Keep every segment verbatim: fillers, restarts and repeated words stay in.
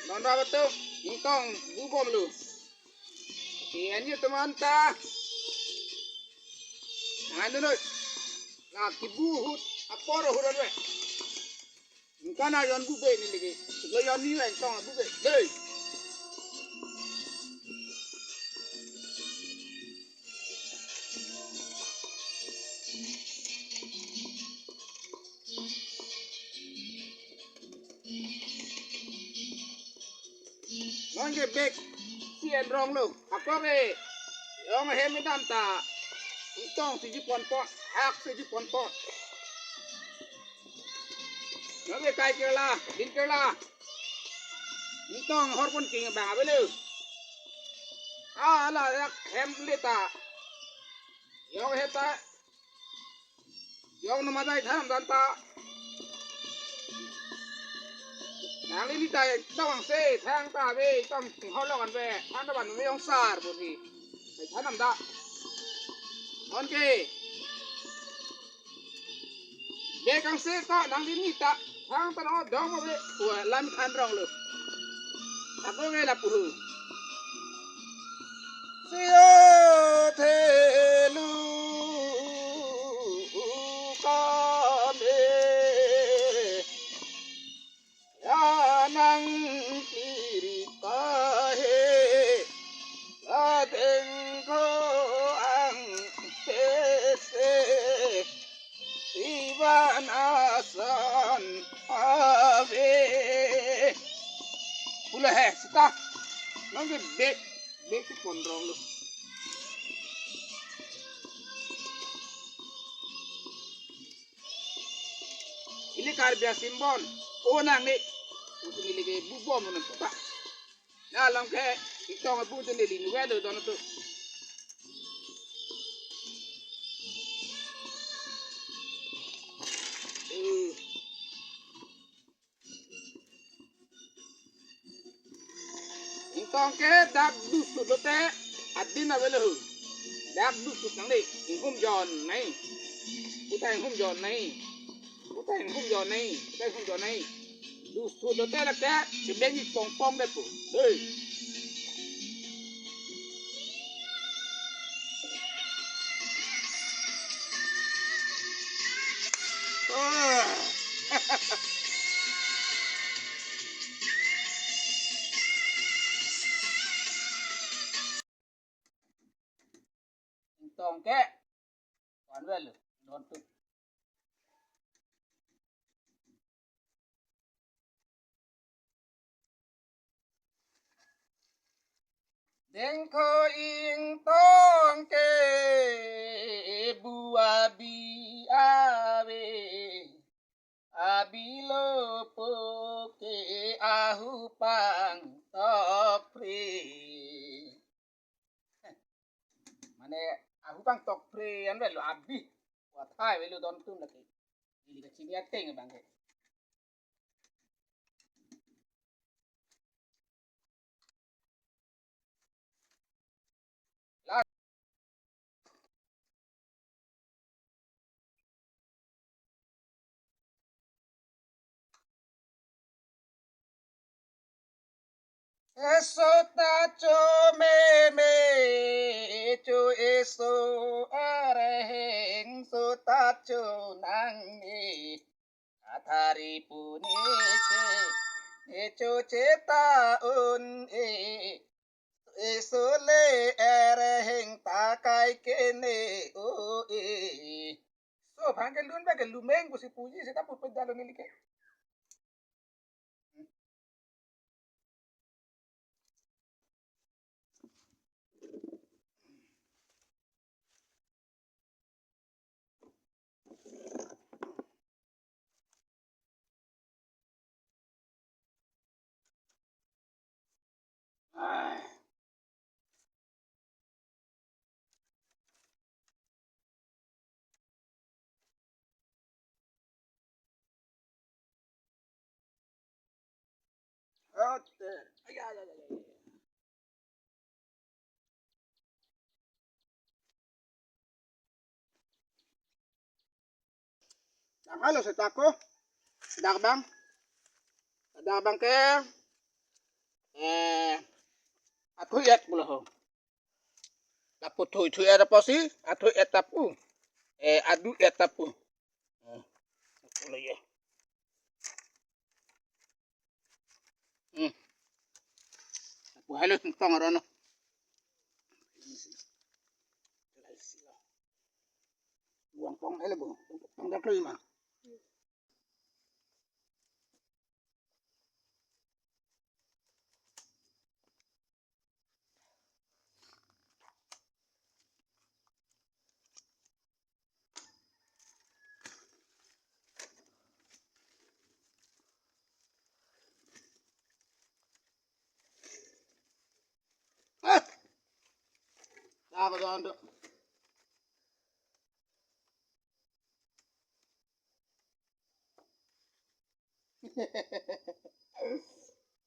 Non ra batum, ingtong bu bomlo. Ke anyo teman ta. Angan dunoi. Na kibu ahut, apor ahut anwe. Ingkan ayon bu be neli ke. Lo yon ni ingtong bu be. Dei. Non ke bek si en ronglo. Ako ke. Yong hem dam ta. Ingtong si ji ponpo. Hak si ji ponpo. Non ke kai kerla, din kerla. Ingtong hor pon king bang avelo. Ah, la yak hem le ta. Yong hem ta. Yong no madai thanam dan ta. Nangli ni ta tawang se thang ta ve tong hor long an ve. Than ta ban ve yong sar bo ni. Thanam da. Non ke. Bek angse ta nangli ni ta. Thang ta no dong ve. Wa lam than ronglo. Ako ve lapu hu. Sio thelu kame. Anang kiri kahe. Ladeng ko ang pese. Ivan asan ave. Pula he, sita. Non ke bek, bek si pon ronglo. Ili Karbi asimbon. O nang ni. Utum ili ke bu bom non puta. Na long ke ingtong bu tu neli nu velo don tu. Eh. Ingtong ke dak dusut lote adin avelo hu. Dak dusut nang ni inghum jon nai. Utai inghum jon nai. Utai inghum jon nai. Utai inghum jon nai. Dusut lote lake chibeng ik pong pong de pu. Hei. Ah. Ingtong ke. Wan wel, don tu. Dengko ingtong ke bu abi ave. Abi lo po ke ahupang tokpre. Mane ahupang tokpre an velo abi. Wa thai velo don tun lake. Ili kachini ateng bang ke. Eso ta cho meme, cho eso arheng so ta cho nang me. Athari puni che, ne cho che ta un e. Eso le arheng ta kai kene o e. So bang ke lun ba ke lumeng pusi puji seta put pedalo neli ke. Ote. Ay, ay, ay, ay, ay. Tangalo seta ko. Dak bang. Dak bang ke. Eh, athu et pulo ho. Lapu thu thu et apotsi, athu et ta pu. Eh, adu et ta pu. Eh, pulo ye. Hmm. Lapu halo tong aron lo. Buang pong halo bu. Pong dak lo ma. Ah! Apa tuh, Ando?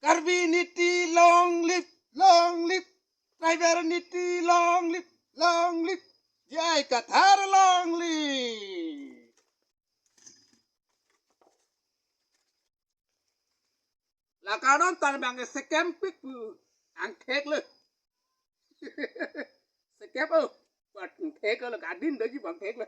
Karbi unity long live, long live. Tribal unity long live, long live. J I Kathar long live. La kanon tan bang ke sekempik pu angthek le. Sekep o. Buat angthek le kadin doji bang thek le.